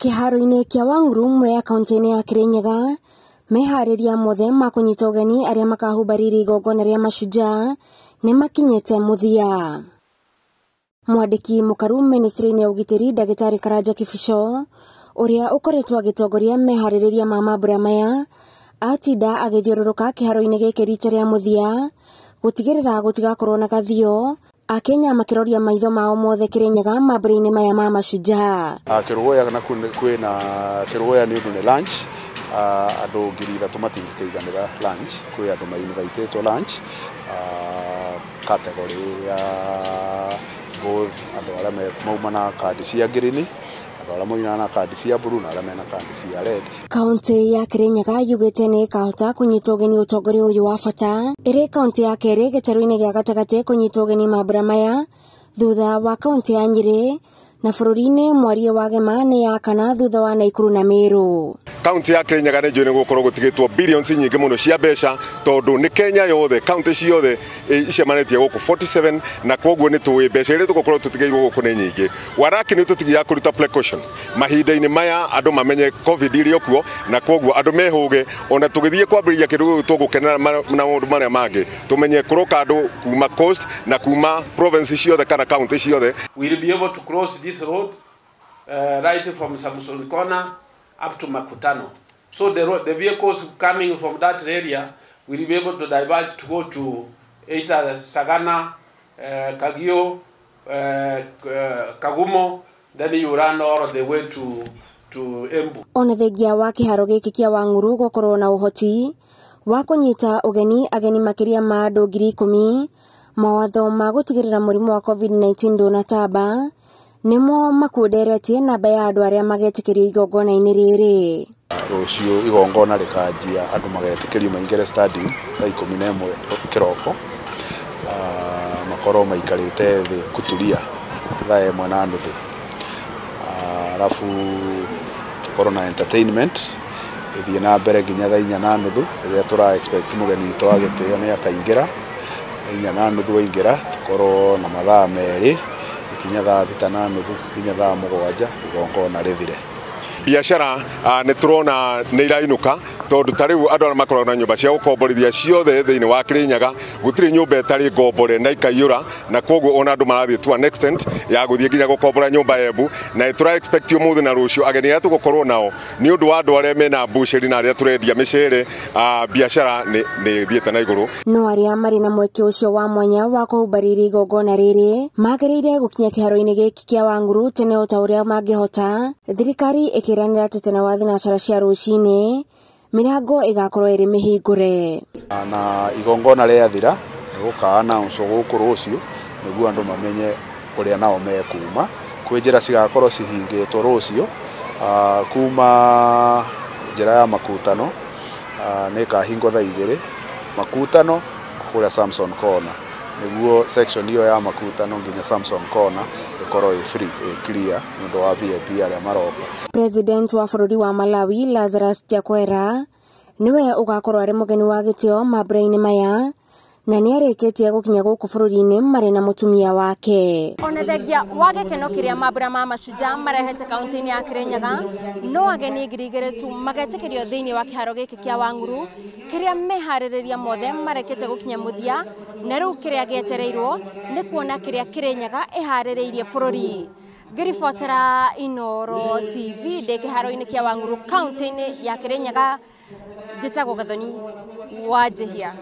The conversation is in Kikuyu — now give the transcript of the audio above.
Kĩharo-inĩ kĩa Wang'uru Mwea kaunti-inĩ ya Kirinyaga, meharĩria mothe ma kũnyita ũgeni arĩa makahumba riri igongona rĩa Mashujaa nĩ makinyĩte mũthia. Mwandĩki mũkaru ministry-inĩ ya ũgitĩri Ndagĩtarĩ Karanja Kibicho ũrĩa ũkoretwo agĩtongoria meharĩrĩria ma mambura maya atinda agĩthiũrũrũka kĩharo-inĩ gĩkĩ rita rĩa mũthia gũtigĩrĩra gũtigakorwo na gathio Akenya makĩroria maitho mao mothe Kirinyaga mambura-inĩ maya ma Mashujaa. Kĩrũgũya na kwĩna Kĩrũgũya nĩ ũndũ nĩ lunch, andũ 3,000 matingĩkĩiganĩra lunch, kwĩ andũ mainvitĩtwo lunch, category ya both andũ arĩa mauma na kandi cia ngirini, andũ arĩa mauma na kandi cia blue na arĩa mena kandi cia red. Kaunti ya Kirinyaga yugĩte nĩ ĩkahota kũnyita ũgeni ũtongoria ũyũ wa bata ĩrĩ kaunti ya kerĩ gĩtarũ-inĩ gĩa gatagatĩ kũnyita ũgeni mambura maya thutha wa kaunti ya Nyĩrĩ na bũrũri-inĩ mwaria wa Gema nĩ ya kana thutha wa Naikuru na Meru. Kaunti ya Kirinyaga nĩ njũĩ nĩ gũkorwo gũtigĩtwo billions nyingĩ mũno cia mbeca tondũ nĩ Kenya yothe kaunti ciothe icemanĩtie gũkũ 47 na kwoguo nĩ tũĩ mbeca iria tũgũkorwo tũtigĩirwo gũkũ nĩ nyingĩ. Waraki nĩ tũtigiaga kũruta precaution mahinda-inĩ maya andũ mamenye COVID ĩrĩ okuo na kwoguo andũ mehũge ona tũgĩthiĩ kwambĩrĩria kĩndũ gĩkĩ tũgũkenera na maũndũ marĩa mangĩ tũmenye kũroka andũ kuma coast na kuma province ciothe kana kaunti ciothe. We'll be able to cross this road right from Samson Corner up to Makutano. So the vehicles coming from that area will be able to diverge to go to either Sagana, Kagio, Kagumo, then you run all the way to Embu. Ona thengia wa kĩharo gĩkĩ kĩa Wang'uru gũkorwo na ũhoti wa kũnyita ũgeni ageni makĩria ma andũ 10,000, mawatho ma gũtigĩrĩra mũrimũ wa COVID-19 ndũnatamba nĩmo makunderetie namba ya andũ arĩa magetĩkĩrio igongona-inĩ rĩrĩ. Rũciũ igongona rĩkanjia andũ magetĩkĩrio maingĩre stadium thaa 11 kĩroko, makorwo maikarĩte thĩ kuturia thaa 1:30, arabu tũkorwo na entertainment ĩthiĩ na mbere nginya thaa 4:30 rĩrĩa tũra expect mũgeni witũ wa gĩtĩo nĩ akaingĩra. 4:30 aingĩra tũkorwo na mathaa 2 kinya thaa 6:30 nginya thaa 7 igongona rĩthire. Biashara nĩ tũrona nĩ irainũka tondũ ta rĩu andũ arĩa makoragwo na nyũmba cia gũkomborithia ciothe thĩinĩ wa Kirinyaga gũtirĩ nyũmba ĩtarĩ ngombore na ikaiyũra na kwoguo ona andũ marathiĩ to an extent ya gũthiĩ nginya gũkombora nyũmba Embu na tũra expect ũmũthĩ na rũciũ ageni arĩa tũgũkorwo nao nĩ ũndũ wa andũ arĩa mena mbucĩri na arĩa tũrendia mĩcere, biashara nĩ ĩthiĩte na igũrũ. No arĩa marĩ na mweke ũcio wa mwanya wa kũhumbarĩria igongona rĩrĩ magĩrĩire gũkinya kĩharo-inĩ gĩkĩ kĩa Wang'uru tene o ta ũrĩa mangĩhota. Thirikari ĩkĩranĩra atĩ tene wa thinacara cia rũcinĩ mĩrango ĩgakorwo ĩrĩ mĩhingũre. Na igongona rĩathira nĩ gũka announce gũkũ rũciũ nĩguo andũ mamenye kũrĩa nao mekuma. Kwĩ njĩra cigakorwo cihingĩtwo rũciũ, kuma njĩra ya Makutano nĩ ĩkahingwo thaa 2 Makutano kũrĩa Samson Corner nĩguo section ĩyo ya Makutano nginya Samson Corner ĩkorwo ĩ free, ĩ clear nĩ ũndũ wa VIP arĩa maroka. President wa bũrũri wa Malawi Lazarus Chakwera nĩwe ũgakorwo arĩ mũgeni wa gĩtĩo mambura-inĩ maya na nĩarĩkĩtie gũkinya gũkũ bũrũri-inĩ marĩ na mũtumia wake. Ona thengia wa gĩkeno kĩrĩa mambura ma Mashujaa marehete kaunti-inĩ ya Kirinyaga, no ageni 2,000 tu magetĩkĩrio thĩinĩ wa kĩharo gĩkĩ kĩa Wang'uru kĩrĩa meharĩrĩria mothe marekete gũkinya mũthia na rĩu kĩrĩa gĩetereirwo nĩ kuona kĩrĩa Kirinyaga ĩharĩrĩirie bũrũri. Ngĩribotera Inooro TV ndĩ kĩharo-inĩ kĩa Wang'uru kaunti-inĩ ya Kirinyaga, njĩtagwo Gathoni Wanjihia.